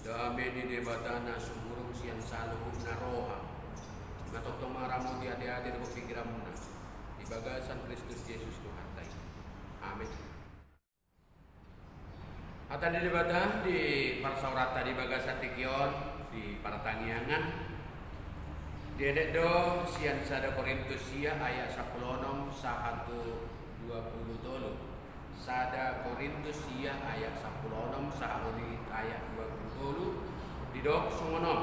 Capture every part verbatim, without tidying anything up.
Dame ni Debata na sumurung sian saluhutna roha, na tongtong mangaramoti ateate dohot pikiranmuna di bagasan Kristus Jesus Tuhanta i. Amen. Hata ni Debata di parsaoranta di bagasan tingki on, di partangiangan, dienet do sian sada Korintus sia ayat sampulu onom sahat tu dua pulu tolu. Sada Korintus sia ayat sampulu onom sahat tu ayat dua pulu tolu, didok songon on: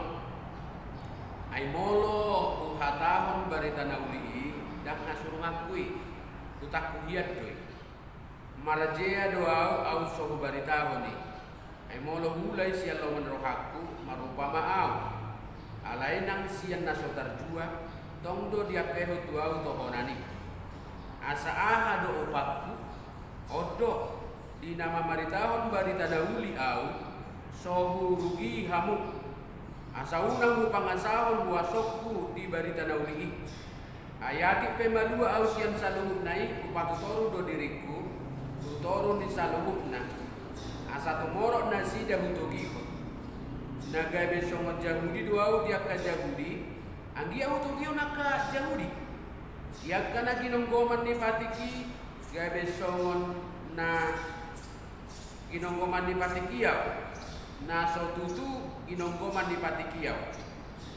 Ai molo huhatahon barita na uli i, ndang hasurunganku i, utangku hian do i. Marjea do ahu, ahu so hubaritahon i. Ai molo huula i sian lomo ni rohangku, marupa ma ahu. Alai nang sian na so tarjua, tong do diampehon tu ahu tohonan i. Asa aha do upangku? On do, di na mamaritahon barita na uli ahu, so hurugi hamu. Asa unang hupangasahon huasongku di barita na uli i. Ai atik pe malua ahu sian saluhutna i, hupatutoru do diringku tu toru ni saluhutna, asa tumorop nasida hutogihon. Na gabe songon Jahudi do ahu di angka Jahudi, anggiat hutogihon angka Jahudi. Di angka na ginonggoman ni patik i, gabe songon na ginonggoman ni patik i ahu, na so tutu ginonggoman ni patik i ahu.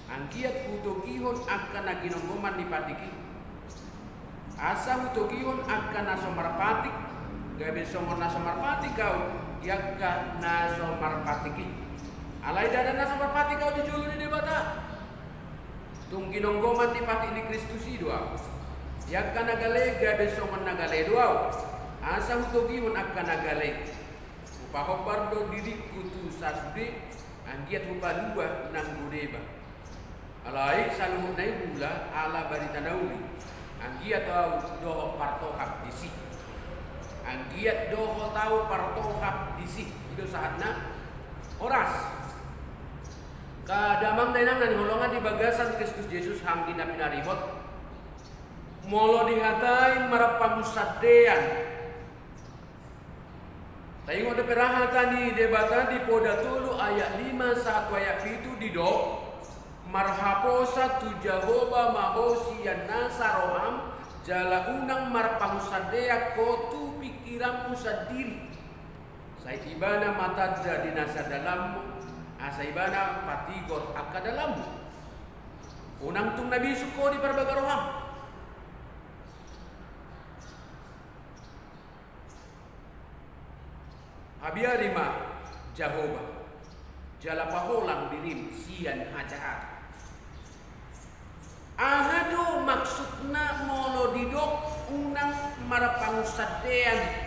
Anggiat hutogihon angka na ginonggoman ni patik i. Asa hutogihon angka na so marpatik, gabe songon na so marpatik ahu di angka na so marpatik i. Alai ndada na so marpatik ahu di jolo ni Debata. Tung ginonggoman ni patik ni Kristus i do ahu. Di angka na gale gabe songon na gale do ahu, asa hutogihon angka na gale. Hupahombar do diringku tu sasude, anggiat hupalua nang godeba. Alai saluhutna i huula ala barita na uli, anggiat ahu dohot partohap disi. Anggiat dohot ahu partohap disi. I do sahatna. Horas. Angka damang dainang na hinaholongan di bagasan Kristus Jesus, anggi na pinaribot. Molo dihatai marpangunsandean, taingot dope ra hata ni Debata di Poda tolu ayat lima sahat tu ayat pitu, didok: Marhaposan tu Jahowa ma ho sian nasa roham, jala unang marpangunsandean ho tu pingkiranmu sandiri. Sai Ibana ma tanda di nasa dalanmu, asa Ibana patigor angka dalanmu. Unang tung na bisuk ho di parbaga roham. Habiari ma Jahowa, jala paholang dirim sian hajahatan. Aha do maksudna molo didok unang marpangunsandean?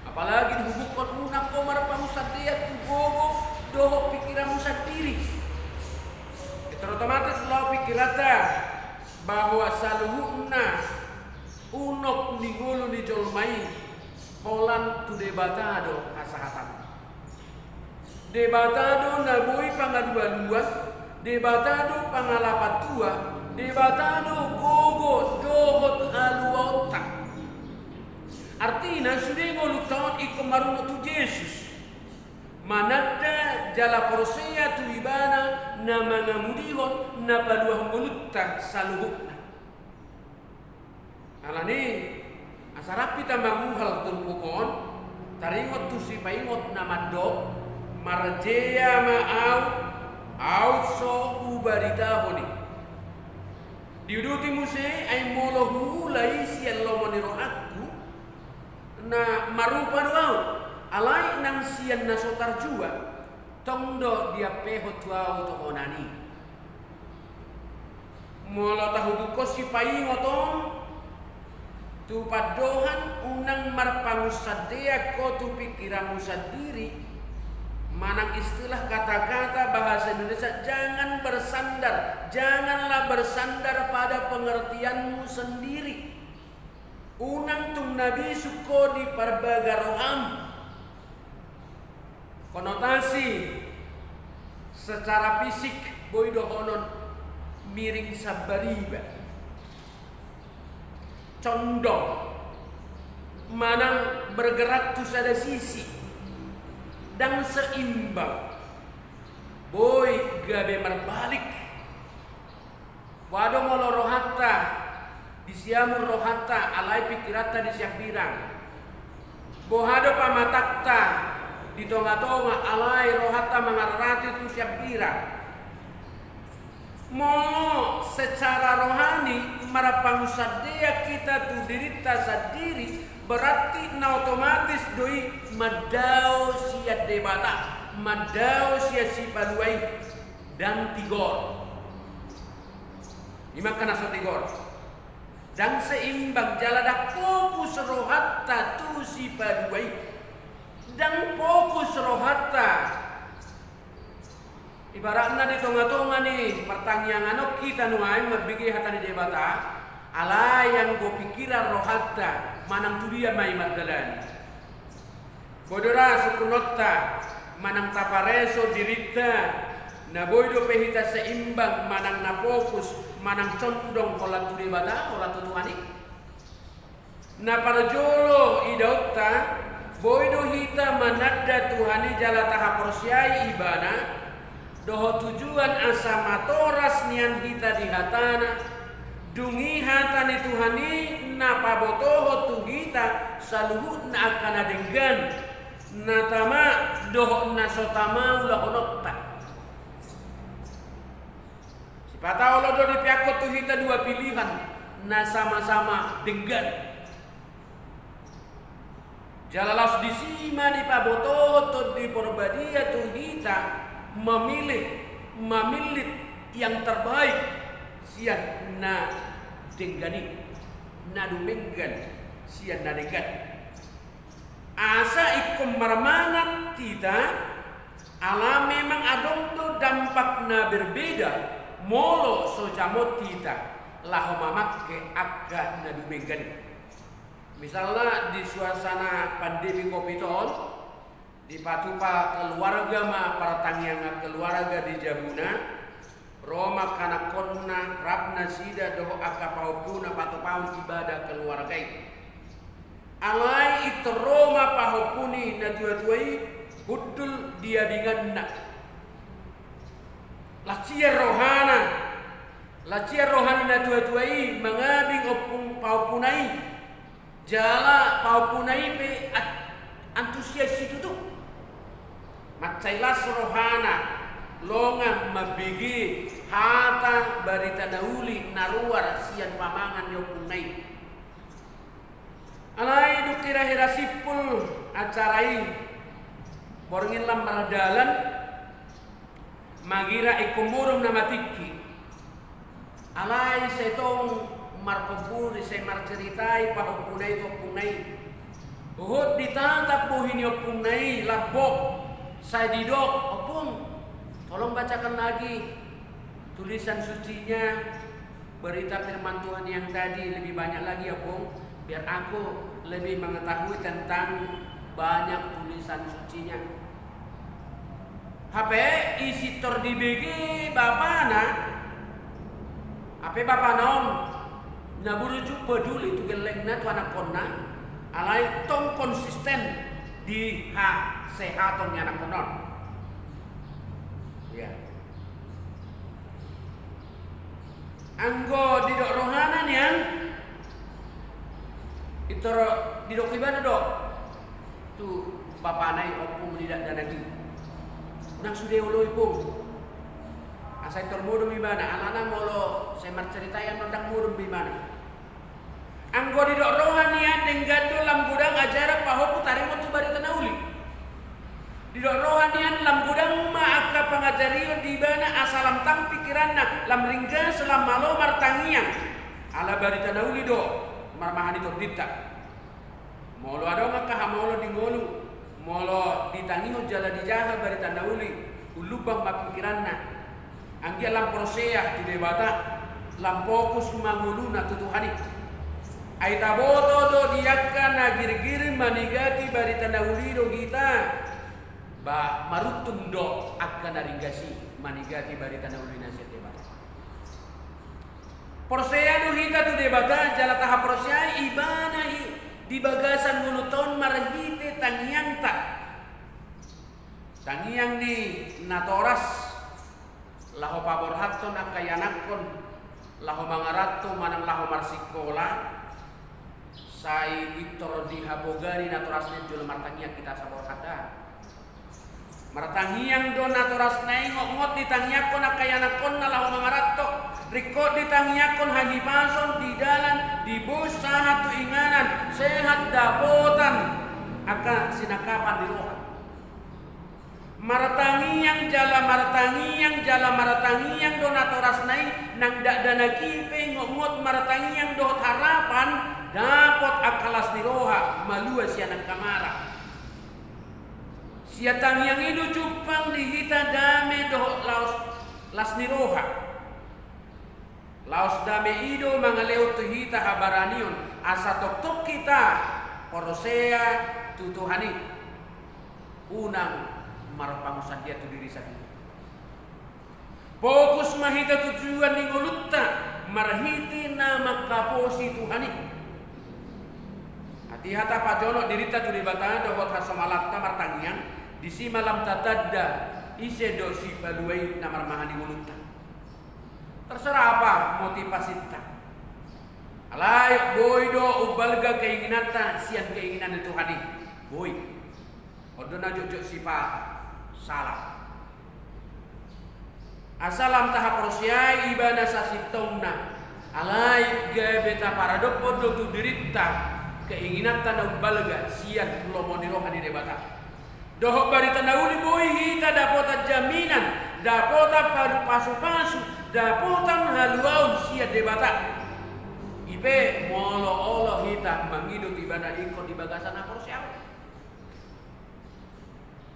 Apalagi dihubukkon unang ho marpangunsandean tu gogo dohot pingkiranmu sandiri. Pintor otomatis laho pingkiranta bahwa saluhutna unok ni ngolu ni jolma i holan tu Debata do hasahatanna. Debata do na boi pangalualuan, Debata do pangalapan tua, Debata do gogo dohot haluaonta. Artina sude ngolunta on ingkon marunok tu Jesus, mananda jala porsea tu Ibana na mangamudihon, na paluahon ngolunta saluhutna. Alani, asa rap hita manguhal turpuk on, taringot tu sipaingot na mandok: Marjea ma ahu, ahu so hubaritahon i. Diuduti muse: Ai molo huula i sian lomo ni rohangku, na marupa do ahu, alai nang sian na so tarjua, tong do diampehon tu ahu tohonan i. Molo tahubukkon sipaingot on tu pandohan unang marpangunsandean ho tu pingkiranmu sandiri, manang istilah kata-kata bahasa Indonesia, jangan bersandar, janganlah bersandar pada pengertianmu sendiri. Unang tung na bisuk ho di parbaga roham. Konotasi secara fisik boi dohonon miring sambariba, condong, manang bergerak tu sada sisi, ndang seimbang. Boi gabe marbalik. Boha do molo rohanta di siamun, rohanta alai pikiranta di siambirang. Boha do pamatangta di tonga-tonga alai rohanta mangararati tu siambirang. Molo secara rohani marpangunsandean hita tu dirinta sandiri, berarti na otomatis do i mandao sian Debata, mandao sian Sipalua i. Ndang tigor. I ma angka na so tigor. Ndang seimbang jala ndang fokus rohanta tu Sipalua i. Ndang fokus rohanta. Ibaratna di tonga-tonga ni partangiangan on hita nuaeng mambege hata ni Debata, alai anggo pikiran, rohanta manang tu dia ma i mardalani. Boi do ra sungkunonta manang tapareso dirinta, na boi dope hita seimbang manang na fokus manang condong holan tu Debata, holan tu Tuhan i. Na parjolo idaonta, boi do hita mananda Tuhan i jala tahaporseai Ibana, dohot tujuan asa matoras nian hita di hatana, dung i hata ni Tuhan i na pabotohon tu hita saluhutna angka na denggan, na tama dohot na so tama ulahononta. Sipata olo do dipeakhon tu hita dua pilihan na sama-sama denggan. Jala laos disi ma dipabotohon Tondi Porbadia tu hita mamilih, mamillit yang terbaik sian na denggan i, na dumenggan sian na denggan. Asa ingkon marmanat hita, ala memang adong do dampak na berbeda molo so jamot hita laho mamangke angka na dumenggan i. Misalna di suasana pandemi covid on, dipatupa keluarga ma partangiangan keluarga di jabuna, ro ma angka anakkonna, rap nasida dohot angka pahompuna patupahon ibadah keluarga i. Alai pintor ro ma pahompu ni natua-tua i hundul di abinganna. Las cian rohana, las cian roha ni natua-tua i mangabing ompung pahompuna i. Jala pahompuna i pe an-, antusias situtu. Mansai las rohana, longang mambege hata barita na uli na ruar sian pamangan ni ompungna i. Alai dung hira-hira simpul acara i, borngin lam mardalan, mangira ingkon modom nama tingki. Alai sai tong markomburi, sai marceritai pahompuna i tu ompungna i. Huhut ditatap bohi ni ompungna i lambok, sai didok, "Ompung, tolong bacakan lagi tulisan sucinya, berita firman Tuhan yang tadi lebih banyak lagi ya, Ompung, biar aku lebih mengetahui tentang banyak tulisan sucinya." Hape i pintor dibege bapana, hape bapana on na burju peduli tu gellengna, tu anakkonna, alai tong konsisten di hasehaton ni anakkonna on. Ia. Anggo didok rohana nian, pintor didok ibana do tu bapana i, "Ompung, di dakdanak i unang sude olo, Ompung." Asa pintor modom ibana, alana molo sai marceritai annon ndang modom be ibana. Anggo didok roha nian, denggan do lam godang ajaran pahompu taringot tu barita na uli. Didok roha nian, lam godang ma angka pangajarion di ibana asa lam tang pikiranna, lam ringgas, lam malo martangiang. Ala barita na uli do marmahan i tondinta. Molo adong angka hamaolon di ngolu, molo ditangihon jala dijaha barita na uli, ullumbang ma pikiranna. Anggiat lam porsea tu Debata, lam fokus ma ngoluna tu Tuhan i. Ai taboto do di angka na girgir manigati barita na uli do hita, ba maruntun do angka na ringgas i manigati barita na uli na sian Debata. Porsea do hita tu Debata jala tahaporseai Ibana i di bagasan ngolunta on marhite tangiangta. Tangiang ni natoras, Laho paborhathon angka ianakhon, laho mangaranto manang laho marsikola, sai pintor dihapogari natorasna i jolo martangiang hita saborhat da. Martangiang do natorasna i, ngotngot ditangiangkon angka ianakhonna laho mangaranto, ringkot ditangiangkon hahipason di dalan, di boan sahat tu inganan, sehat dapotan angka sinangkapan ni roha. Martangiang jala martangiang jala martangiang do natorasna i, nang dakdanak i pe ngotngot martangiang dohot harapan dapot angka las ni roha, malua sian angka mara. Sian tangiang i do jumpang di hita dame dohot laos las ni roha. Laos dame i do mangalehon tu hita habaranion, asa tongtong hita porsea tu Tuhan i. Unang marpangunsandean tu diri sandiri. Fokus ma hita tu tujuan ni ngolunta marhite na mangkaposi Tuhan i. Hatiha tapajonok dirinta tu Debata dohot hasomalanta martangiang, disi ma lam tatanda ise do sipalua i na marmahani ngolunta. Terserah apa motivasinta. Alai boi do umbalga keinginanta sian keinginan ni Tuhan i. Boi. On do na jotjot sipata. Salam. Asa lam tahaporseai Ibana sasintongna. Alai gabe taparadophon do tu dirinta keinginanta na umbalga sian lomo ni roha ni Debata. Dohot barita na uli boi hita dapotan jaminan, dapotan pa-, pasupasu, dapotan haluaon sian Debata. I pe molo olo hita mangido tu Ibana ingkon di bagasan haporseaon.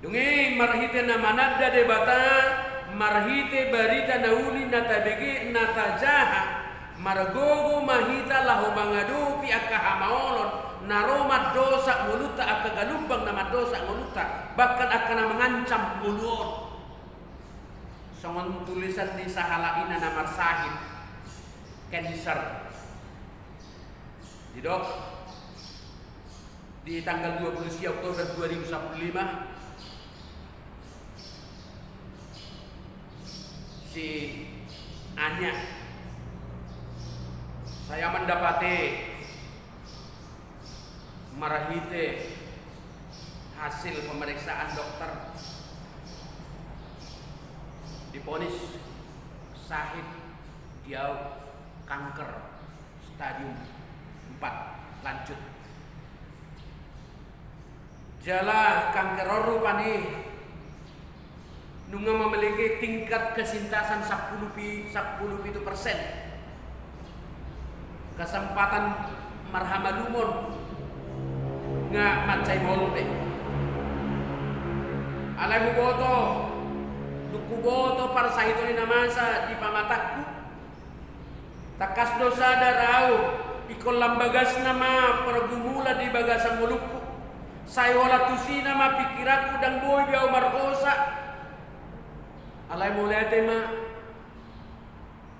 Dung i marhite na mananda Debata, marhite barita na uli na tabege na tajaha, margogo ma hita laho mangadopi angka hamaolon na ro mandosak ngolunta, angka galumbang na mandosak ngolunta, bahkan angka na mangancam ngolu on. Songon tulisan ni sahalak ina na marsahit kanser. Didok di tanggal dua puluh sia Oktober dua ribu sapuluh lima, si Anya, saya mendapati marhite hasil pemeriksaan dokter, diponis sahit di au kanker stadium empat lanjut. Jala kanker on rupani nunga memiliki tingkat kesintasan sampulu pi-, sampulu pitu persen. Kesempatan marhamalumon nga mansai molde. Alai huboto, dung huboto parsahiton i na masa di pamatangku, tangkas do sadar au, ingkon lam bagasna ma pergumulan di bagasan ngolungku. Sai holan tusi nama pingkiranku, ndang boi be au marhosa. Alai mauliate ma,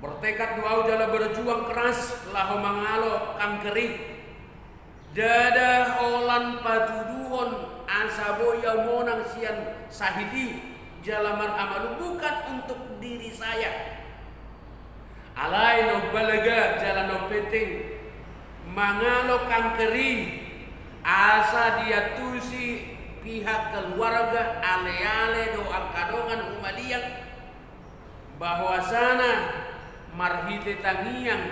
bertekad do au jala berjuang keras laho mangalo kanker i. Ndada holan patuduhon asa boi au monang sian sahit i jala marhamalum, bukan untuk diri saya. Alai na umbalga jala na umpenting, mangalo kanker i asa diantusi pihak keluarga, aleale dohot angka dongan humaliang, bahwasana marhite tangiang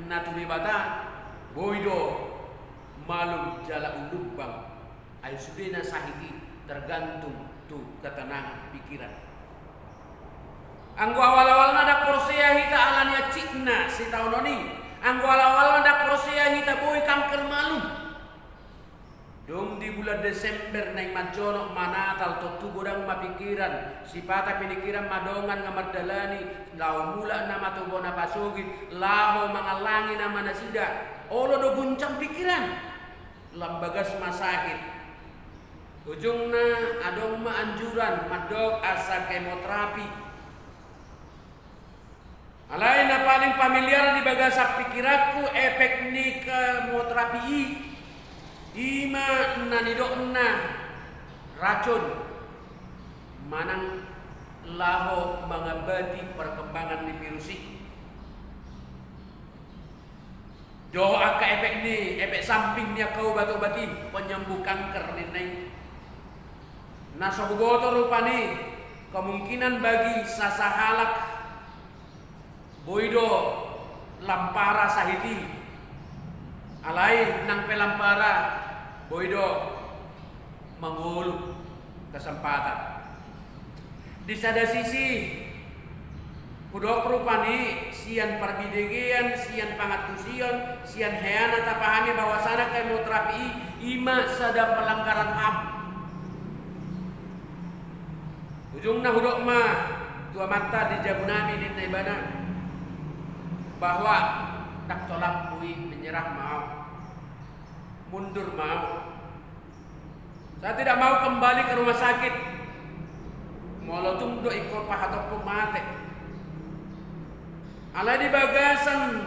na tu Debata, boi do malum jala umlumbang. Ai sudena sahit i tergantung tu ketenangan pikiran. Anggo awal-awalna ndang porsea hita ala ni ancitna sitaonon i. Anggo awal-awalna ndang porsea hita boi kanker malum. Dung di bulan Desember naeng manjonok ma Natal, tontu godang ma pikiran, sipata pinikiran ma dongan nga mardalani, laho mulak nama tu bona pasogit, laho mangallangi nama nasida. Olo do guncang pikiran. Lam bagas ma sahit. Ujungna adong ma anjuran mandok asa kemoterapi. Alai na paling familiar di bagasan pikiranku efek ni kemoterapi i, i ma na nidokna racun manang laho mangambati perkembangan ni virus i. Dohot angka efek ni, efek samping ni angka obat-obat i, penyembuh kanker ninna i. Na so huboto rupani, kemungkinan bagi sasahalak boi do lam para sahit i. Alai nang pe lam para, boi do mangolu kesempatan. Di sada sisi, hudok rupani sian parbidegean, sian pangantusion, sian hea na tapahami bahwasana kemoterapi i, i ma sada pelanggaran ham. Ujungna hudok ma tu amanta di jabu nami, ninna ibana, bahwa ndang tolapku i, menyerah ma au, mundur ma au. Saya tidak mau kembali ke rumah sakit. Molo tung do ingkon pahatop mate. Alai di bagasan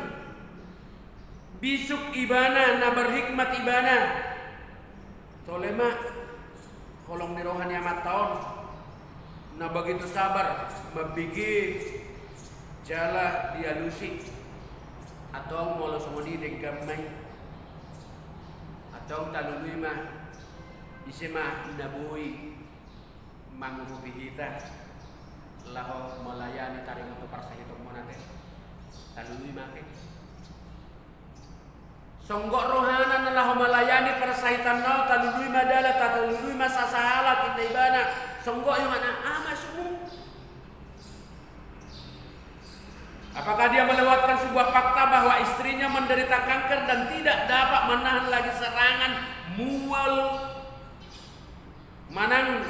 bisuk ibana na berhikmat ibana, tole ma holong ni roha ni amanta on na begitu sabar mambege jala dialusi. Antong molo songon i denggan ma i. Antong talului ma, ise ma na boi mangurupi hita laho melayani taringot tu parsahitonmuna, ate? Talului ma, ate. Songgop rohana na laho melayani parsahitonmuna, talului ma dalan, talului ma sasahalak, ninna ibana. Songgop i ma na ama sumu. Apakah dia melewatkan sebuah fakta bahwa istrinya menderita kanker dan tidak dapat menahan lagi serangan mual, manang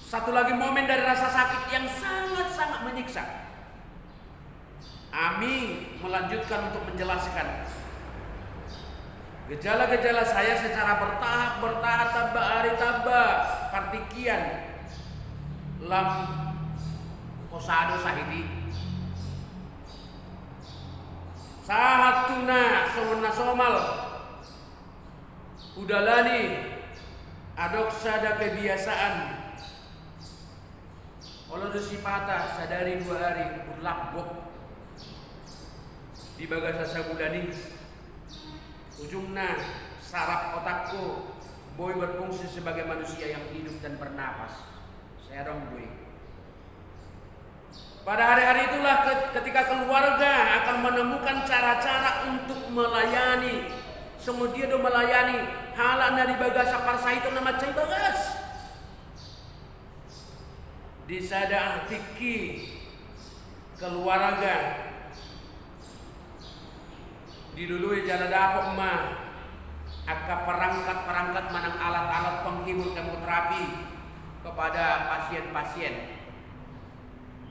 satu lagi momen dari rasa sakit yang sangat-sangat menyiksa? Ami melanjutkan untuk menjelaskan gejala-gejala saya secara bertahap, bertahap, tamba ari tamba partingkian lam hosado sahit i. Sahat tu na songon na somal hudalani, adong sada kebiasaan. Olo do sipata sadari dua ari, lambok di bagasan sabulan i. Ujungna saraf otakku boi berfungsi sebagai manusia yang hidup dan bernapas. Saya dong boi. Pada hari-hari itulah ke-, ketika keluarga akan menemukan cara-cara untuk melayani, songon dia do melayani halak na di bagasan parsahiton na mansai bagas. Di sada tingki keluarga dilului jala dapot ma angka perangkat-perangkat manang alat-alat penghibur kemoterapi kepada pasien-pasien.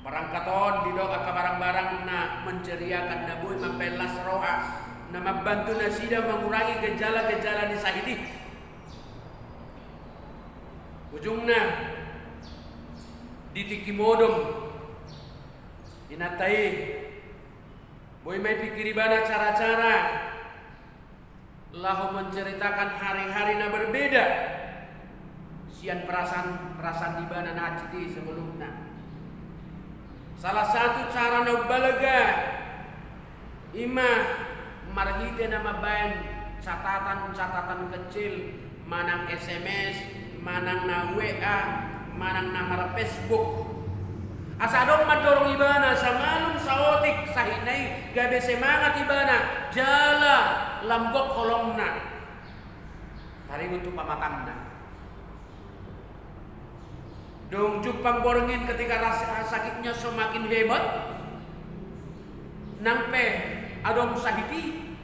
Perangkat on didok angka barang-barang na menceriakan, na boi mambahen las roha, na mambantu nasida mengurangi gejala-gejala ni sahit i. Ujungna, di tingki modom, inanta i, boi ma ipikir ibana cara-cara laho menceritakan hari-hari na berbeda sian perasaan, perasaan ni ibana na hansit i sebelumna. Salah satu cara na umbalga i ma marhite na mambahen catatan-catatan kecil, manang S M S, manang na W A, manang na mar-Facebook. Asa adong mandorong ibana, samalum saotik sahitna i gabe semangat ibana jala lambok holongna taringot tu pamatangna. Dung jumpang borngin ketika rasa sakitnya semakin hebat, nang pe adong sahit i,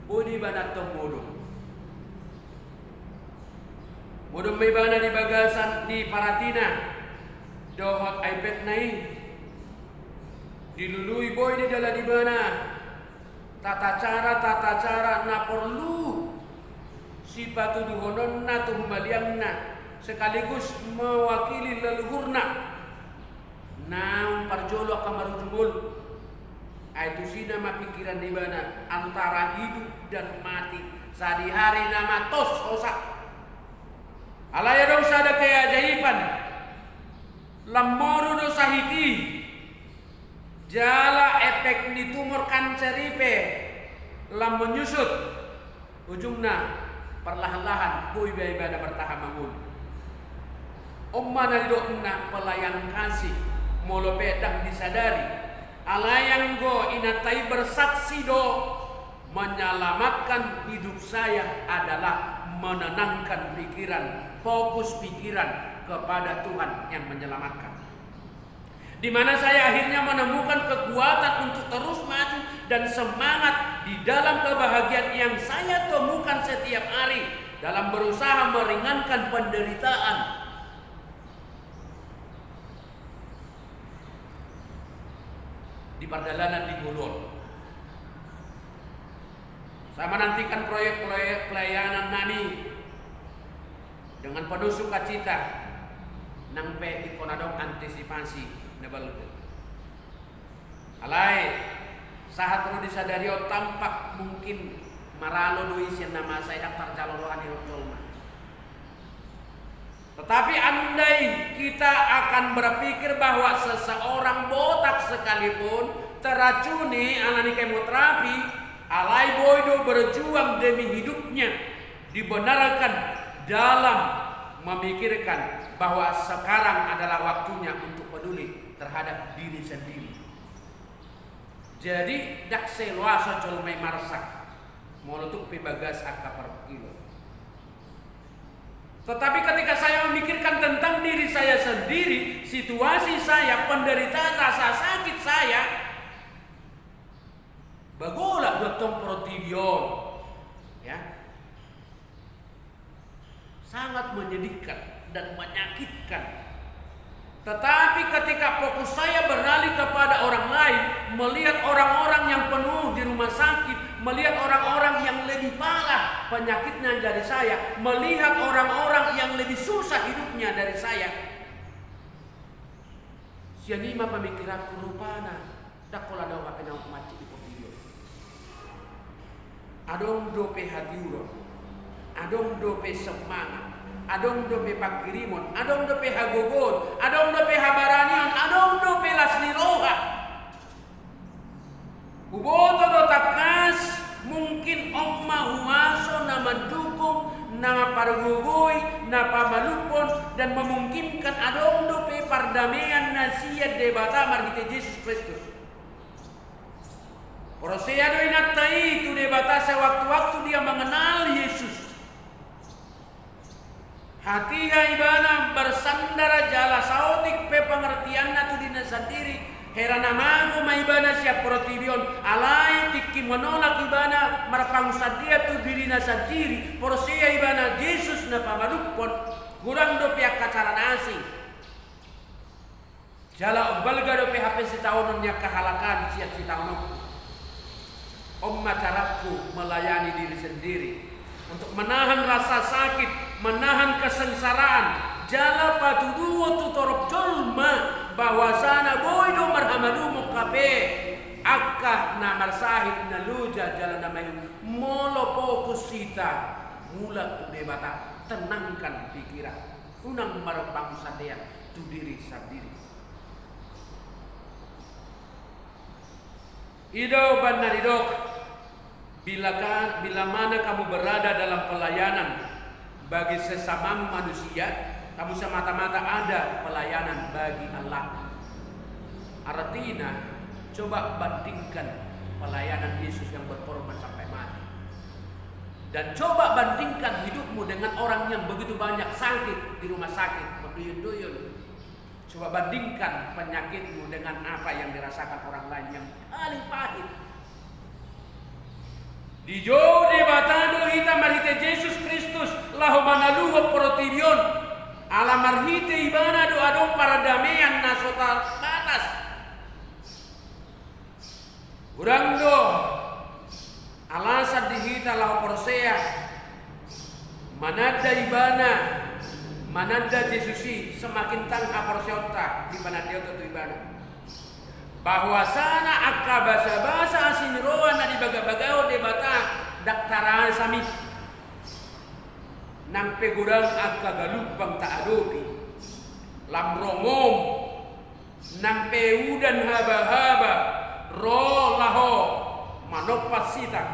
boi do ibana tong modom. Modom ma ibana di bagasan ni paratina dohot iPad-na i. Dilului boi didalan ibana tata cara, tata cara na porlu sipatuduhononna tu humaliangna, sekaligus mewakili leluhurna naung parjolo angka marujung ngolu. Ai tusi nama pikiran ni ibana antara hidup dan mati, sadihari nama tos hosa. Alai adong sada keajaiban. Lam moru do Iti jala efek ni tumor kanser i pe lam menyusut. Ujungna, perlahan-lahan boi be ibana bertahan mangolu. On ma na nidokna pelayan kasih, molo pe ndang disadari. Alai anggo inanta i bersaksi do, menyelamatkan hidup saya adalah menenangkan pikiran, fokus pikiran kepada Tuhan yang menyelamatkan. Di mana saya akhirnya menemukan kekuatan untuk terus maju dan semangat di dalam kebahagiaan yang saya temukan setiap hari dalam berusaha meringankan penderitaan di pardalanan di ngolu on. Saya menantikan proyek-proyek pelayanan nami dengan penuh sukacita, nang pe ingkon adong antisipasi na balga. Alai, sahat ro di sadari on tampak mungkin maralo do i sian na masa i, ndang tarjalo roha ni jolma. Tetapi andai kita akan berpikir bahwa seseorang botak sekalipun teracuni alani kemoterapi, alai boi do berjuang demi hidupnya, dibenarkan dalam memikirkan bahwa sekarang adalah waktunya untuk peduli terhadap diri sendiri. Jadi, ndang sai loas jolma i marsak, molo tung pe bagas angka parungkilon. Tetapi ketika saya memikirkan tentang diri saya sendiri, situasi saya, penderitaan, rasa sakit saya, bagolak do antong portibi on. Ya. Sangat menyedihkan dan menyakitkan. Tetapi ketika fokus saya beralih kepada orang lain, melihat orang-orang yang penuh di rumah sakit, melihat orang-orang yang lebih parah penyakitnya dari saya, melihat orang-orang yang lebih susah hidupnya dari saya, sian i ma pemikiranku, rupana ndang pola adong hape na mancit di portibi on. Adong dope hatiuron, adong dope semangat, adong dope pangkirimon, adong dope hagogoon, adong dope habaranion, adong dope las ni roha. Huboto do tangkas, mungkin on ma huaso na mandukung, na mampargogoi, na pamalumhon, dan memungkinkan adong dope pardamean na sian Debata marhite Jesus Kristus. Porsea do inanta i tu Debata sewaktu-waktu dia mengenal Yesus. Hatiha ibana bersandar jala saotik pe pengertianna tu dirina sandiri, hera na mago ma ibana sian portibi on, alai tingki menolak ibana marpangunsandean tu dirina sandiri, porsea ibana Jesus na pamalumhon, godang dope angka cara na asing. Jala umbalga dope hape sitaonon ni angka halak an sian sitaononku. On ma carangku melayani diri sendiri, untuk menahan rasa sakit, menahan kesengsaraan, jala patuduhon tu torop jolma bahwasana boi do marhamalumon hape angka na marsahit, na loja jala na maihu. Molo fokus hita mulak tu Debata, tenangkan pikiran. Unang marpangunsandean tu diri sandiri. I do umbahen na didok, bila ka, bila mana kamu berada dalam pelayanan bagi sesamamu manusia, kamu semata-mata ada pelayanan bagi Allah. Artina, coba bandingkan pelayanan Yesus yang berkorban sampai mati. Dan coba bandingkan hidupmu dengan orang yang begitu banyak sakit di rumah sakit, berduyun-duyun. Coba bandingkan penyakitmu dengan apa yang dirasakan orang lain yang paling pahit. Dijou Debata do hita marhite Jesus Kristus laho manaluhon portibi on. Ala marhite Ibana do adong pardamean na so tarbatas. Godang do alasan di hita laho porsea, mananda Ibana, mananda Jesus i, semakin tang haporseaonta di panandaonta tu Ibana. Bahwasana angka basabasa asi ni roha na dibagabagahon Debata ndang tarasa mi. Nang pe godang angka galumbang taadopi, lam rongom, Nang pe udan habahaba ro laho manompas hita.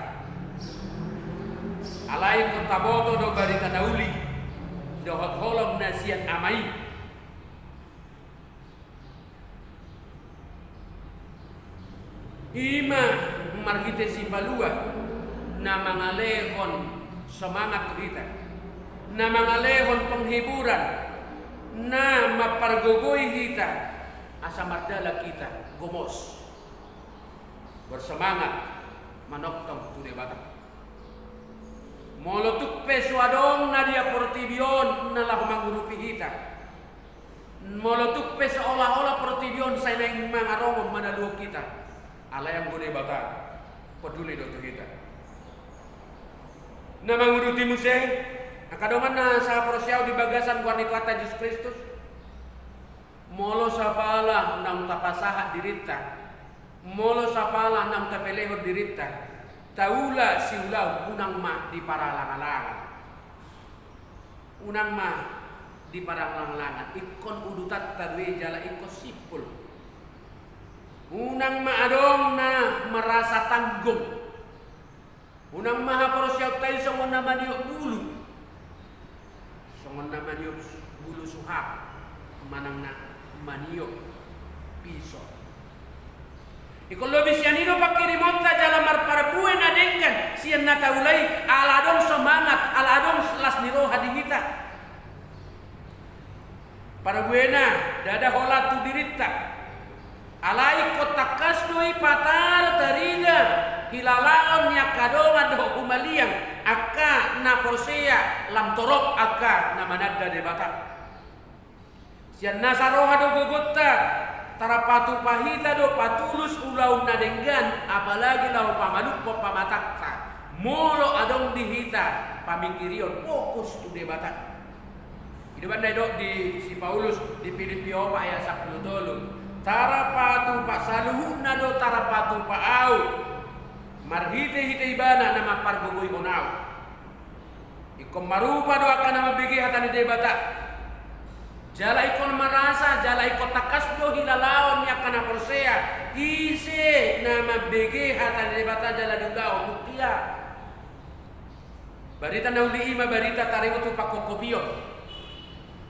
Alai ingkon taboto do barita na uli dohot holong na sian Ama i. I ma marhite sipalua na mangalehon semangat tu hita, na mangalehon penghiburan, na mampargogoi hita, asa mardalan hita gomos, bersemangat manongtong tu Debata. Molo tung pe so adong na di portibi on na laho mangurupi hita, molo tung pe seolah-olah portibi on sai naeng mangarongon manaluhon hita, alai anggo Debata peduli do tu hita. Na manguduti muse, angka dongan na sahaporseaon di bagasan goar ni Tuhanta Jesus Kristus. Molo sapala naung tapasahat dirinta, molo sapala naung tapelehon dirinta, taula siulaon, unang ma diparalang-alangan. Unang ma diparalang-alangan, ingkon udutanta do i jala ingkon simpul. Unang ma adong na merasa tanggung. Unang ma haporseaonta i songon na maniop bulu, songon na maniop bulu suhap, manang na maniop piso. Ingkon lobi sian i do pangkirimonta jala marparbue na denggan sian na taula i, ala adong semangat, ala adong las ni roha di hita. Parbuena, ndada holan tu dirinta. Alai ingkon tangkas do i patar tarida hilalaon ni angka dongan dohot humaliang, angka na porsea, lam torop angka na mananda Debata. Sian nasa roha do gogonta, tarpatupa hita do patulus ulaon na denggan, apalagi laho pamalumhon pamatangta. Molo adong di hita pamingkirion fokus tu Debata. I do umbahen na didok di si Paulus di Pilippi opat ayat sampulu tolu. Tarpatupa, saluhutna do tarpatupa ahu marhite-hite ibana na mampargogoihon ahu. Ingkon marupa do angka na mambege hata ni Debata. Jala ingkon marasa, jala ingkon tangkas do hilalaon ni angka na porsea ise na mambege hata ni Debata jala diulahon, nunga. Barita na uli i ma barita taringot tu pangkopkopion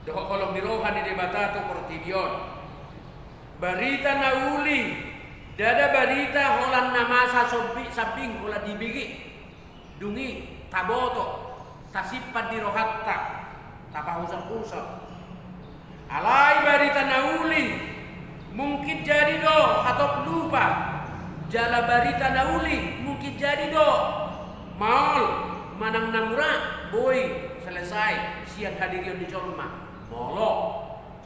dohot holong ni roha ni Debata tu portibi on. Barita na uli, ndada barita holan na masa sombi-, sambing holan dibege. Dung i taboto, tasimpan di rohanta, tapahusorhusor. Alai barita na uli mungkin jadi do hatop lupa, jala barita na uli mungkin jadi do maol manang na mura boi selesai sian hadirion ni jolma, molo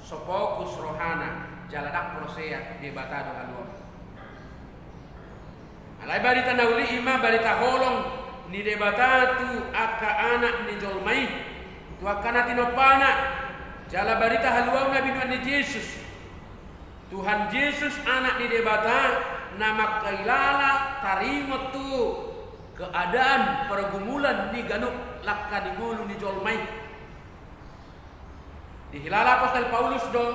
so fokus rohana jala ndang porsea Debata do haluaon. Alai barita na uli i ma barita holong ni Debata tu angka anak ni jolma i, tu angka na tinompana, jala barita haluaon na binoan ni Jesus. Tuhan Jesus, Anak ni Debata, na mangkahilala taringot tu keadaan pergumulan ni ganup langka ni ngolu ni jolma i. Dihilala apostel Paulus do,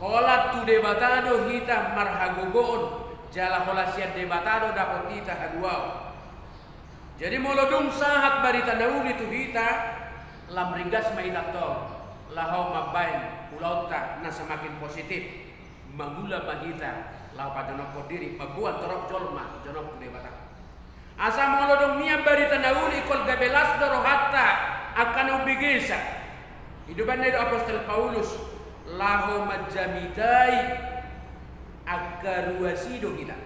holan tu Debata do hita marhagogoon, jala holan sian Debata do dapot hita haluaon. Jadi molo dung sahat barita na uli tu hita, lam ringgas ma hita tong laho mambaen ulaonta na semakin positif, mangula ma hita laho pajonokhon diri, mamboan torop jolma jonok tu Debata. Asa molo dung nian barita na uli ingkon gabe las do rohanta angka na umbegesa. I do umbahen na didok apostel Paulus, laho manjamitai angka ruas i do hita.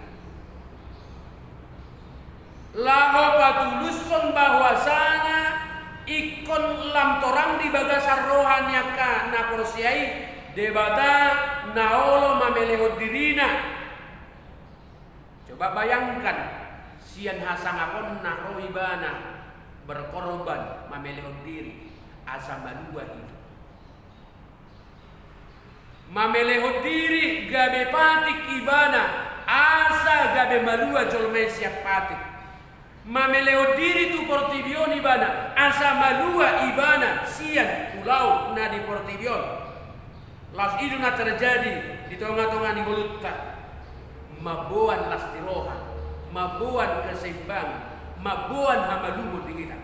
Laho patulushon bahwasana ingkon lam torang di bagasan roha ni angka na porsea i, Debata na olo mamelehon dirina. Coba bayangkan, sian hasangaponna ro ibana berkorban mamelehon diri asa malua hita. Mamelehon diri gabe patik ibana asa gabe malua jolma i sian patik. Mamelehon diri tu portibi on ibana asa malua ibana sian ulaon na di portibi on. Laos i do na terjadi di tonga-tonga ni ngolunta, mamboan las ni roha, mamboan keseimbangan, mamboan hamalumon di hita.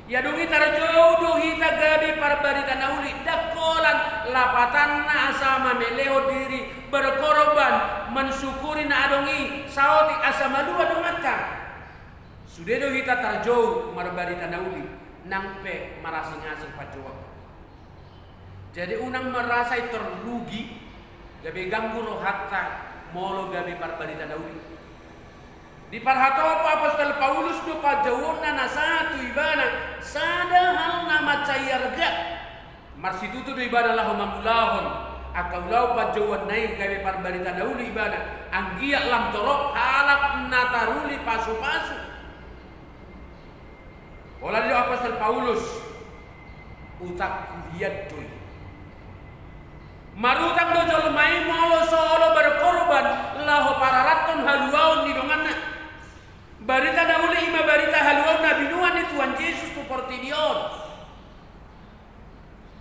Ia dung i tarjou do hita gabe parbarita na uli, ndang holan lapatanna asa mamelehon diri, berkorban, mensyukuri na adong i, saotik asa malua donganta. Sude do hita tarjou marbarita na uli, nang pe marasing-asing panjouonta. Jadi unang merasa i terrugi, gabe ganggu rohanta molo gabe parbarita na uli. Diparhatop apostel Paulus do panjouonna na sahat tu ibana, sada hal na mansai arga. Marsitutu do ibana laho mangulahon angka ulaon panjouonna i gabe parbarita na uli ibana, anggiat lam torop halak na taruli pasu-pasu. Pola do apostel Paulus, utangku hian do i. Marutang do jolma i molo so olo berkorban laho pararathon haluaon ni donganna. Barita na uli i ma barita haluaon na binoan ni Tuhan Jesus tu portibi on.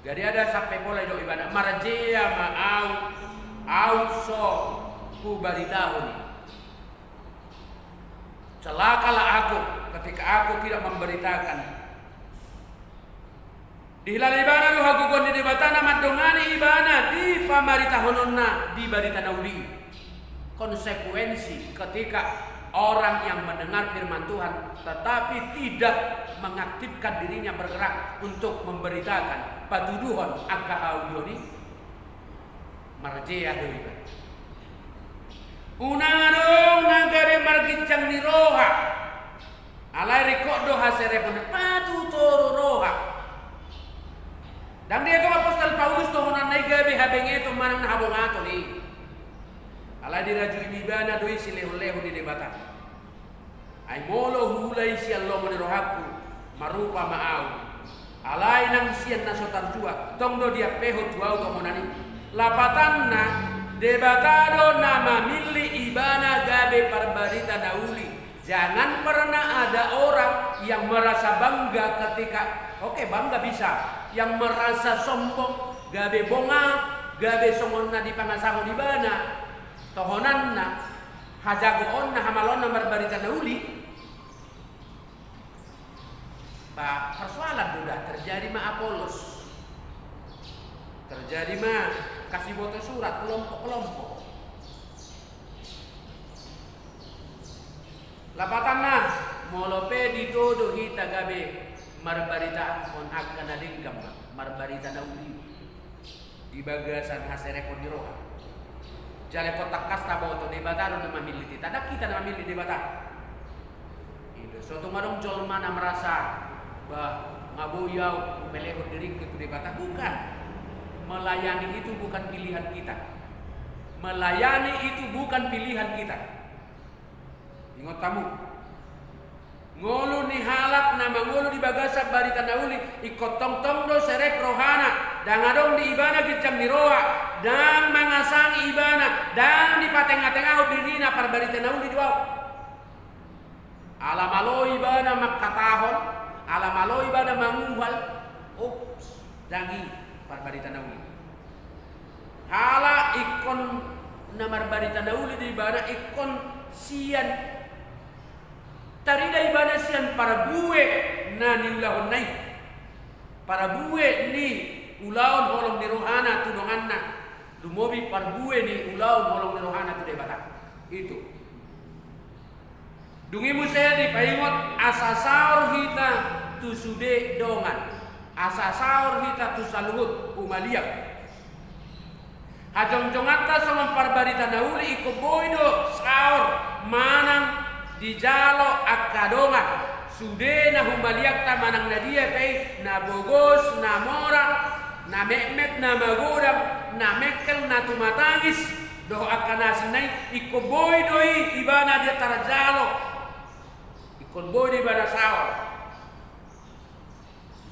Jadi ada sampe pola didok ibana, marjea ma au, au so hubaritahon i. Celakalah aku ketika aku tidak memberitakan. Dihilala ibana do hagogoon ni Debata na mandongani ibana di pamaritahononna di barita na uli. Konsekuensi ketika orang yang mendengar firman Tuhan tetapi tidak mengaktifkan dirinya bergerak untuk memberitakan patuduhon angka haulion i, marjea do ibana. Unang adong na gabe marginjang ni roha. Alai ringkot do haserepon, patutoru roha. Ndang dietong apostel Paulus dohonanna i gabe habengeton manang na habongaton i. Alai dirajui ibana do i silehon-lehon ni Debata. Ai molo huula i sian lomo ni rohangku, marupa ma au. Alai nang sian na so tarjua, tong do diampehon tu au dohonan i. Lapatanna, Debata do na mamillit ibana gabe parbarita na uli. Jangan pernah ada orang yang merasa bangga ketika, oke, bangga bisa, yang merasa sombong, gabe bonga, gabe songon na dipangasahon ibana. Tohonanna, hajagoonna, hamaloonna marbarita na uli. Ba, persoalan do da, terjadi ma Apolos. Terjadi ma hasiboto surat, kelompok-kelompok. Lapatanna, molo pe ditodo hita gabe marbarita, on angka na denggan ma, marbarita na uli. Di bagasan haserepon ni roha. Jala ingkon tangkas taboto, Debata do na mamillit hita, ndang hita na mamillit Debata. I do, so tung adong jolma na merasa, bah, nga boi au humelehon diringku tu Debata. Bukan. Melayani itu bukan pilihan kita. Melayani itu bukan pilihan kita. Ingot hamu. Ngolu ni halak na mangolu di bagasan barita na uli, ingkon tongtong do serep rohana, ndang adong di ibana ginjang ni roha, ndang mangasangi ibana, ndang dipatengatengahon dirina, parbarita na uli do au. Ala malo ibana mangkatahon, ala malo ibana manguhal, ups, ndang i parbarita na uli. Halak ingkon na marbarita na uli di ibana ingkon sian tarida ibana sian parbue na niulahonna i. Parbue ni ulaon holong ni rohana tu donganna, lumobi parbue ni ulaon holong ni rohana tu Debata. Itu. Dung i muse dipaingot asa saor hita tu sude dongan, asa saor hita tu saluhut humaliang. Hajongjonganta songon parbarita na uli ingkon boi do saor manang dijalo angka dongan, sude na humaliangta manang na dia pe i, na bogos, na mora, na metmet, na magodang, na mengkel, na tumatangis, dohot angka na asing na i, ingkon boi do i ibana dia tarjalo, ingkon boi do ibana saor.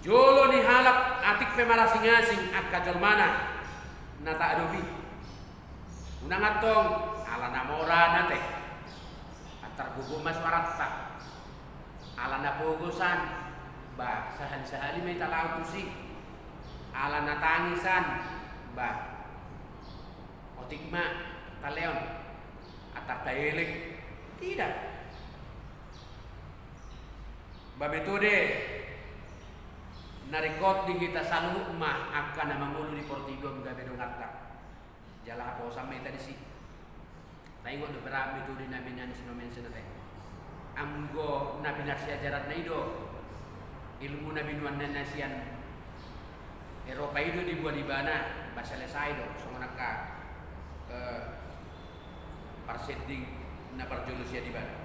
Jolo ni halak atik pe marasing-asing angka jolmana na taadopi. Unang antong ala na mora na te. Antar gogo ma suaranta. Ala na pogosan, bah, sahali-sahali ma hita laho tusi. Ala na tangisan, bah, Otik ma talehon, antar taelek. Tidak. Ba metode na ringkot di hita saluhut ma angka na mangolu di portibi on gabe donganta. Jala haposan ma hita disi. Taingot do berap metode na binahen si Nomen Senate. Anggo na pinarsiajaranna i do, ilmu na binuanna na sian Eropa i do dibuat ibana, ba selesai do, songon angka, eh, parsending na parjolo sian ibana.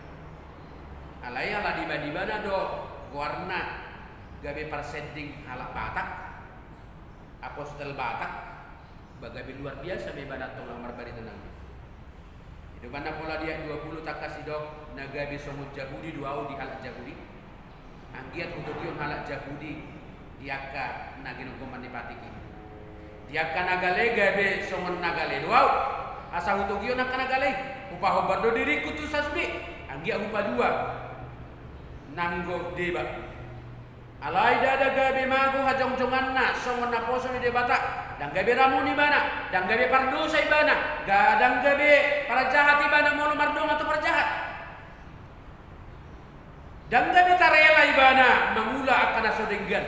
Alai ala dibahen ibana do goarna gabe parsending halak Batak, apostel Batak, ba gabe luar biasa ma ibana tong laho marbarita na uli. I do umbahen na pola di ayat dua puluh tangkas didok, na gabe songon Jahudi do ahu di halak Jahudi. Anggiat hutogihon halak Jahudi di angka na ginonggoman ni patik i. Di angka na gale gabe songon na gale do ahu. Asa hutogihon angka na gale i. Hupahombar do diringku tu sasude. Anggiat hupadua nanggo deba. Alai ndada gabe mago hajongjonganna songon naposo ni Debata. Ndang gabe ramun ibana, ndang gabe pardosa ibana, ndang gabe parjahat ibana molo mardongan tu parjahat. Ndang gabe tarela ibana mangula angka na so denggan.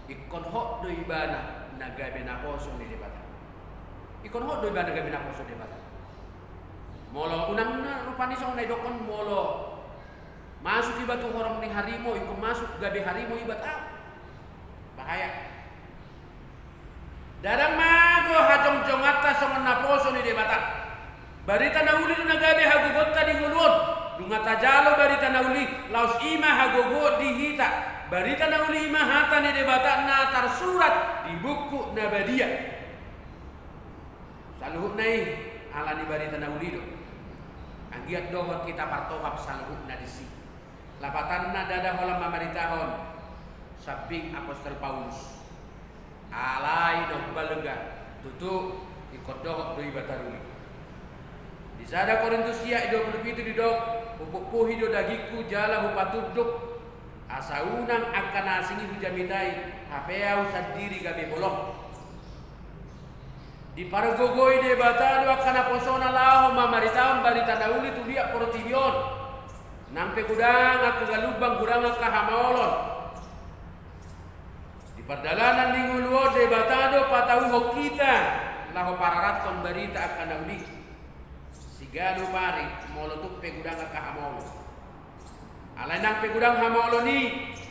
Ingkon hot do ibana na gabe naposo ni Debata. Ingkon hot do ibana gabe naposo Debata. Molo unang na rupani songon na idokkon molo masuk iba tu horong ni harimau, ingkon masuk gabe harimau iba, tah. Bahaya. Ndada mago hajongjonganta songon naposo ni Debata. Barita na uli do na gabe hagogoonta di ngolu on. Nunga tajalo barita na uli, laos i ma hagogoon di hita. Barita na uli i ma hata ni Debata na tarsurat di buku na badia. Saluhutna i ala ni barita na uli do. Anggiat dohot hita partohap saluhutna disi. Lapatanna ndada holan mamaritahon sambing apostel Paulus. Alai na umbalga, tutu, ingkon dohot do iba taruli. Di sada Korintus sia i dua puluh pitu didok, hupukpuhi do dagingku jala hupatunduk, asa unang angka na asing i hujamitai, hape ahu sandiri gabe bolong. Dipargogoi Debata do angka naposona laho mamaritahon barita na uli tu liat portibi on. Nang pe godang angka galumbang, godang angka hamaolon. Di pardalanan ni ngolu on Debata do patauhon hita laho pararathon barita angka na uli. Siganup ari molo tung pe godang angka hamaolon. Alai nang pe godang hamaolon i,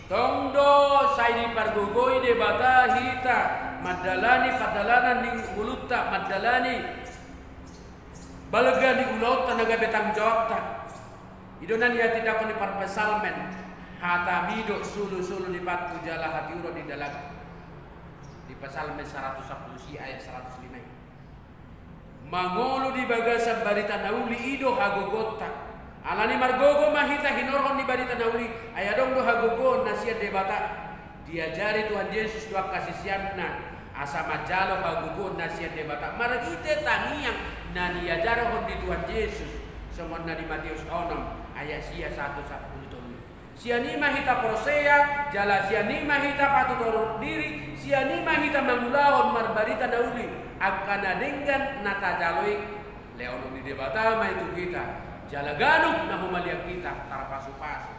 tong do sai dipargogoi Debata hita mandalani pardalanan ni ngolunta, mandalani balga ni ulaonta na gabe tanggung jawabta. I do na nihatindangkon ni parpsalmen, hatami do sulusulu ni pathu jala hatiuron ni dalangku. Di Psalmen saratus sampulu sia ayat saratus lima i. Mangolu di bagasan barita na uli i do hagogoonta. Alani margogo ma hita hinorhon ni barita na uli, ai adong do hagogoon na sian Debata. Diajari Tuhan Jesus do angka siseanna asa manjalo hagogoon na sian Debata marhite tangiang na niajarhon ni Tuhan Jesus, songon na di Mateus onom ayat sia sahat tu sampulu tolu. Sian i ma hita porsea, jala sian i ma hita patutorop diri, sian i ma hita mangulahon marbarita na uli, angka na denggan na tajalo i. Lehonon ni Debata ma i tu hita, jala ganup na humaliang hita tarpasupasu